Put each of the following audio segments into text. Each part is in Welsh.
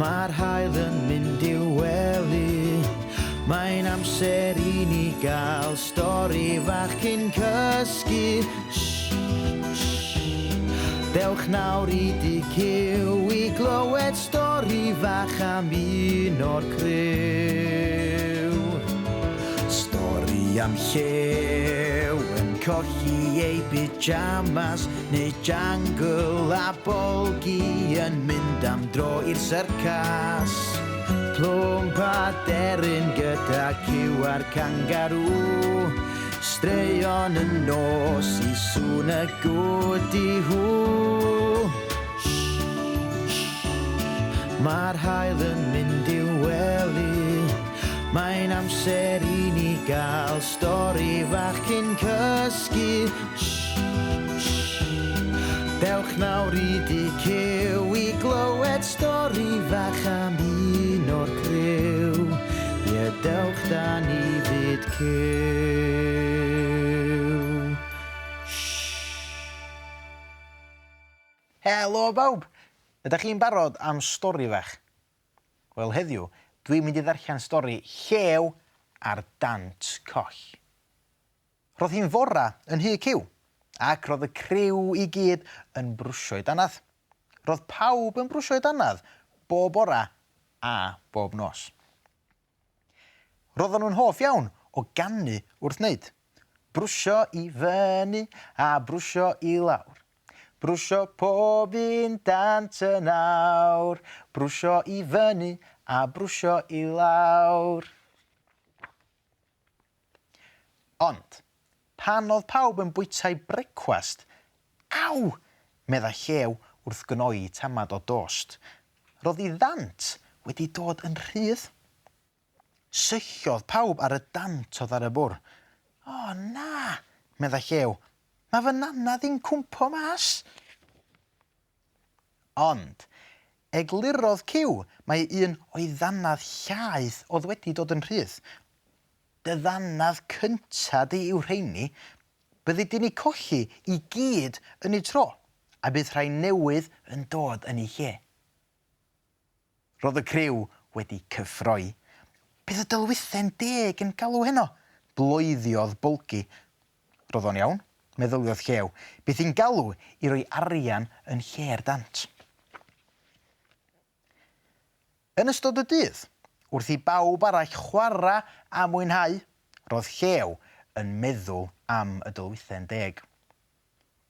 Mae'r haul yn mynd i'w wely. Mae'n amser i ni gael stori fach cyn cysgu. Shh, shh. Dewch nawr i dŷ Cyw i glywed stori fach am un o'r criw. Stori am llew yn colli ei pyjamas neu jangle a Bolgi yn mynd am dro i'r syrcas. Plwmp a deryn gyda cyw a'r cangarŵ. Straeon y nos i sŵn y gwdi-hw. Mae'r haul yn mynd i'w wely. Mae'n amser i ni gael stori fach cyn cysgu. Dewch nawr i dŷ Cyw i glywed stori fach am un o'r criw. Ie, dewch da ni fyd Cyw. Helo bawb! Ydach chi'n barod am stori fach? Wel heddiw, dwi'n mynd i ddarllen stori Llew a'r Dant Coll. Roedd hi'n fora yn Nhŷ Cyw, ac roedd y criw i gyd yn brwsio'u dannedd. Roedd pawb yn brwsio'u dannedd bob bora a bob nos. Roedden nhw'n hoff iawn o ganu wrth wneud. Brwsio i fyny a brwsio i lawr. Brwsio pob un dant yn awr. Brwsio i fyny a brwsio i lawr. Ond, pan oedd pawb yn bwyta'u brecwast, aw! medda Llew wrth gnoi tamad o dost. Roedd ei ddant wedi dod yn rhydd. Syllodd pawb ar y dant oedd ar y bwr. O, na! medda Llew. Mae fy nannedd i'n cwmpo mas! Ond, eglurodd Cyw mai un o'i ddannedd llaeth oedd wedi dod yn rhydd. Dy ddannedd cynta di yw rheini, byddi di'n eu colli i gyd yn eu tro, a bydd rhai newydd yn dod yn eu lle. Roedd y criw wedi cyffroi. Bydd y dylwythen deg yn galw heno! bloeddiodd Bolgi. Roedd o'n iawn, meddyliodd Llew. Bydd hi'n galw i roi arian yn lle'r dant. Yn ystod y dydd, wrth i bawb arall chwarae a mwynhau, roedd Llew yn meddwl am y dylwythen deg.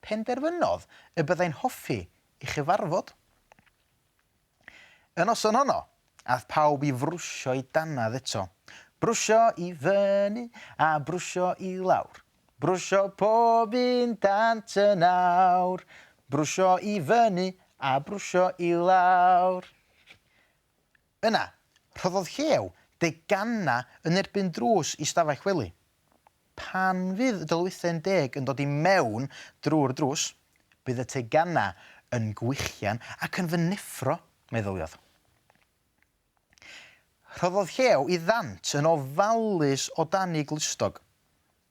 Penderfynodd y byddai'n hoffi ei chyfarfod. Y noson honno, aeth pawb i frwsio'u dannedd eto. Brwsio i fyny a brwsio i lawr. Brwsio pob un dant yn awr. Brwsio i fyny a brwsio i lawr. Yna, rhoddodd Llew deganau yn erbyn drws i stafell wely. Pan fydd y dylwythen deg yn dod i mewn drwy'r drws, bydd y teganau yn gwichian ac yn fy neffro, meddyliodd. Rhoddodd Llew i ddant yn ofalus o dan ei glustog.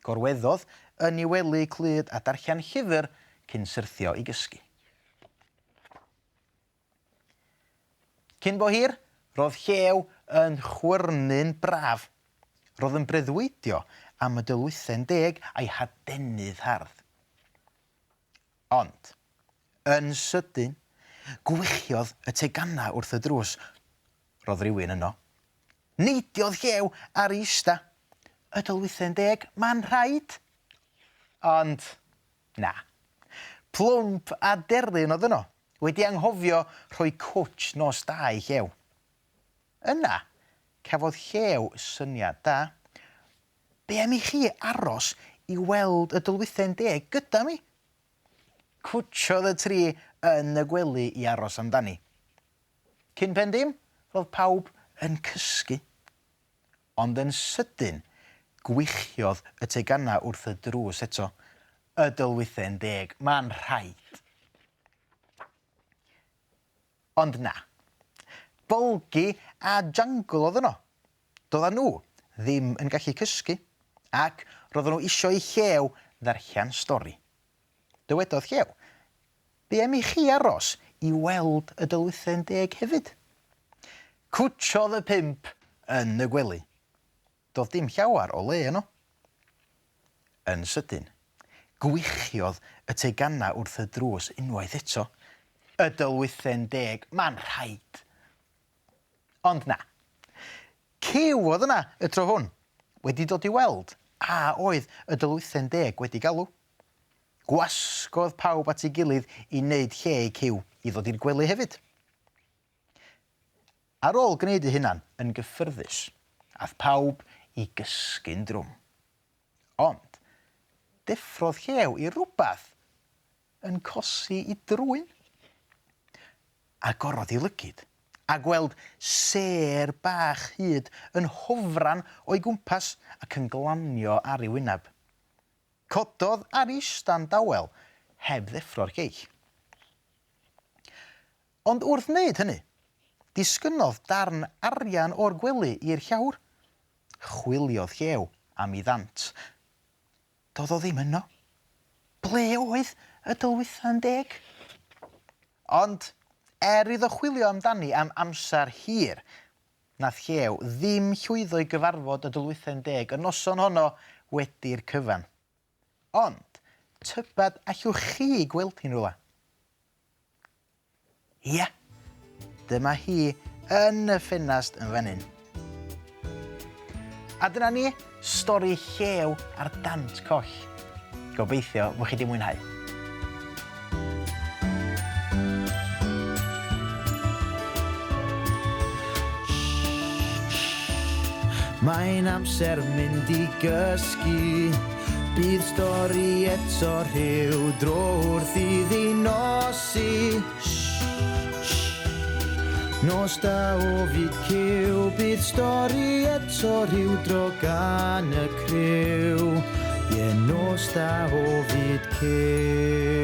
Gorweddodd yn ei wely clyd a darllen llyfr cyn syrthio i gysgu. Cyn bo hir, roedd Llew yn chwyrnu'n braf. Roedd yn breuddwydio am y dylwythen deg a'i hadenydd hardd. Ond, yn sydyn, gwichiodd y teganau wrth y drws. Roedd rhywun yno. Neidiodd Llew ar ei ista. Y dylwythen deg, mae'n rhaid! Ond, na. Plwmp a deryn oedd yno. Wedi anghofio rhoi cwtsh nos da i Llew. Yna, cafodd Llew syniad da. Be am i chi aros i weld y dylwythen deg gyda mi? Cwtshiodd y tri yn y gwely i aros amdani. Cyn pen dim, roedd pawb yn cysgu. Ond yn sydyn, gwichiodd y teganau wrth y drws eto. Y dylwythen deg, mae'n rhaid. Ond na. Bolgi a Jangle oedd yno. Doeddan nhw ddim yn gallu cysgu, ac roedden nhw isio i Llew ddarllen stori. Dywedodd Llew, Be am i chi aros i weld y dylwythen deg hefyd? Cwtshiodd y pump yn y gwely. Doedd dim llawer o le yno. Yn sydyn, gwichiodd y teganau wrth y drws unwaith eto. Y dylwythen deg, mae'n rhaid. Ond na. Cyw oedd yna y tro hwn, wedi dod i weld a oedd y dylwythen deg wedi galw. Gwasgodd pawb at ei gilydd i wneud lle i Cyw i ddod i'r gwely hefyd. Ar ôl gwneud ei hunan yn gyffyrddus, aeth pawb i gysgu'n drwm. Ond, deffrodd Llew i rywbeth yn cosi i drwyn. Agorodd ei lygid, a gweld sêr bach hud yn hofran o'i gwmpas ac yn glanio ar ei wyneb. Cododd ar ista'n dawel, heb ddeffro'r lleill. Ond wrth wneud hynny, disgynnodd darn arian o'r gwely i'r llawr. Chwiliodd Llew am ei ddant. Doedd o ddim yno. Ble oedd y dylwythan deg? Ond, er iddo chwilio amdani am amser hir, nath Llew ddim llwyddo i gyfarfod y dylwythen deg y noson honno wedi'r cyfan. Ond, tybed allwch chi gweld hi'n rhywle? Ia, dyma hi yn y ffenast yn fan hyn. A dyna ni, stori llew ar dant coll. Gobeithio bod chi wedi mwynhau. Mae'n amser mynd i gysgu. Bydd stori eto rhyw dro wrth iddi nosi. Nos da o fyd cyw, bydd stori eto rhyw dro gan y criw. Ie, nos da o fyd cyw.